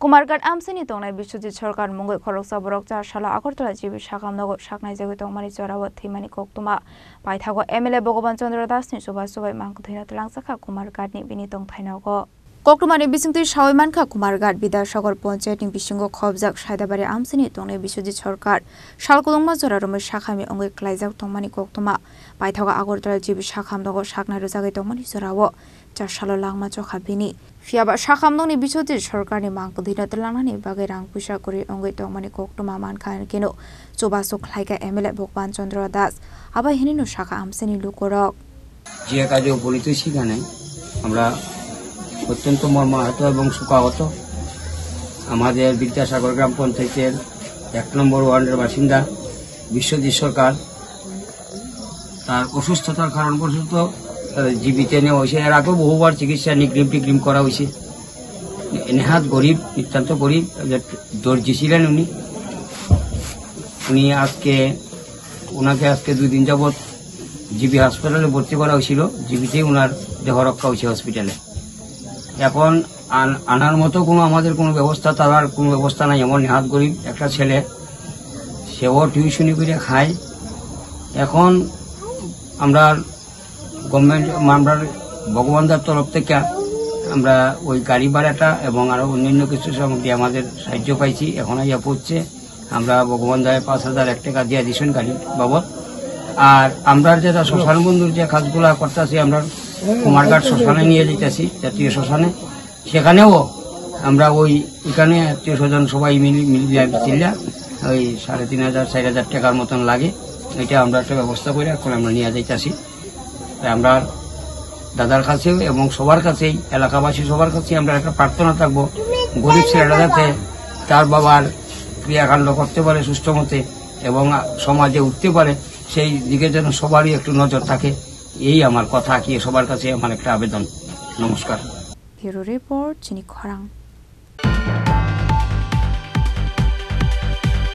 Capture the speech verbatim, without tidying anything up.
Kumarghat amchaini tongnai Biswajit Sarkar mungwi khoroksa borok char salo Agartala G B sakhamnogo saknaijagwi tongmani jorao thwimani koktwma. Paithago M L A Bhagaban Chandra Das ni chubachu bai mang kwthwino twlangjakha Kumarghat ni bini tongthai nogo. Koktwmani bisingtwi sawi mankha Kumarghat Bidyasagar Panchayat ni bisingo khobjak Saidabari amchaini tongnai Biswajit Sarkar sal kwlwngma jora romwi sakhami wngwi klaijak tongmani koktwma. Paithago Agartala G B sakhamnogo saknai rwjagwi tongmani jorao char salo langma chokha bini. Phiyaba sakhamnokni Biswajit Sarkarni mang kwthwino twlangnani bagwi rang puisa kwrwi wngwi tongmani koktwma mankha, hinkhe no chubachu khlaikha M L A Bhagaban Chandra Das. Abo hinino sakha amchaini lukurok. যে কাজে উপনীত সেখানে আমরা অত্যন্ত মর্মাহত এবং শোকাহত। আমাদের বিদ্যাসাগর গ্রাম পঞ্চায়েতের এক নম্বর ওয়ার্ডের বাসিন্দা বিশ্বজিৎ সরকার তার অসুস্থতার কারণবশত, আহ, জীবিত নেওয়া হয়েছে। এর আগেও বহুবার চিকিৎসা নিগ্রিম টিগ্রিম করা হয়েছে। নেহাত গরিব, নিতান্ত গরিব, যে দর্জি ছিলেন উনি। উনি আজকে, ওনাকে আজকে দুই দিন যাবৎ জিবি হাসপাতালে ভর্তি করা হয়েছিল। জিবিতেই ওনার দেহ রক্ষা হয়েছে হসপিটালে। এখন আন-, আনার মতো কোনো আমাদের কোনো ব্যবস্থা, তার আর কোনো ব্যবস্থা নাই। এমন নেহাত গরিব একটা ছেলে, সেও টিউশনি করে খায়। এখন আমরা গভর্নমেন্ট, আমরা ভগবানদার তরফ থেকে আমরা ওই গাড়ি ভাড়াটা এবং আরো অন্যান্য কিছু সামগ্রী আমাদের সাহায্য পাইছি, এখন ইয়া পড়ছে। আমরা ভগবানদায় পাঁচ হাজার এক টাকা দিয়ে দিছেন গাড়ি বাবদ। আর আমরা যেটা শ্মশান বন্ধুর যে কাজগুলা করতেছি, আমরা কুমারঘাট শ্মশানে নিয়ে যেতেছি, জাতীয় শ্মশানে। সেখানেও আমরা ওই এখানে আত্মীয় স্বজন সবাই মিলি, মিলি চিল্লা ওই সাড়ে তিন হাজার, চার হাজার টাকার মতন লাগে। এটা আমরা একটা ব্যবস্থা করে এখন আমরা নিয়ে যাইতেছি। তাই আমরা দাদার কাছেও এবং সবার কাছেই, এলাকাবাসী সবার কাছেই আমরা একটা প্রার্থনা থাকবো, গরিব ছেলেটা যাতে তার বাবার ক্রিয়াকাণ্ড করতে পারে সুস্থ মতে এবং সমাজে উঠতে পারে, সেই দিকে যেন সবারই একটু নজর থাকে। এই আমার কথা, কি সবার কাছে আমার একটা আবেদন। নমস্কার। Bureau Report, Chini Khorang.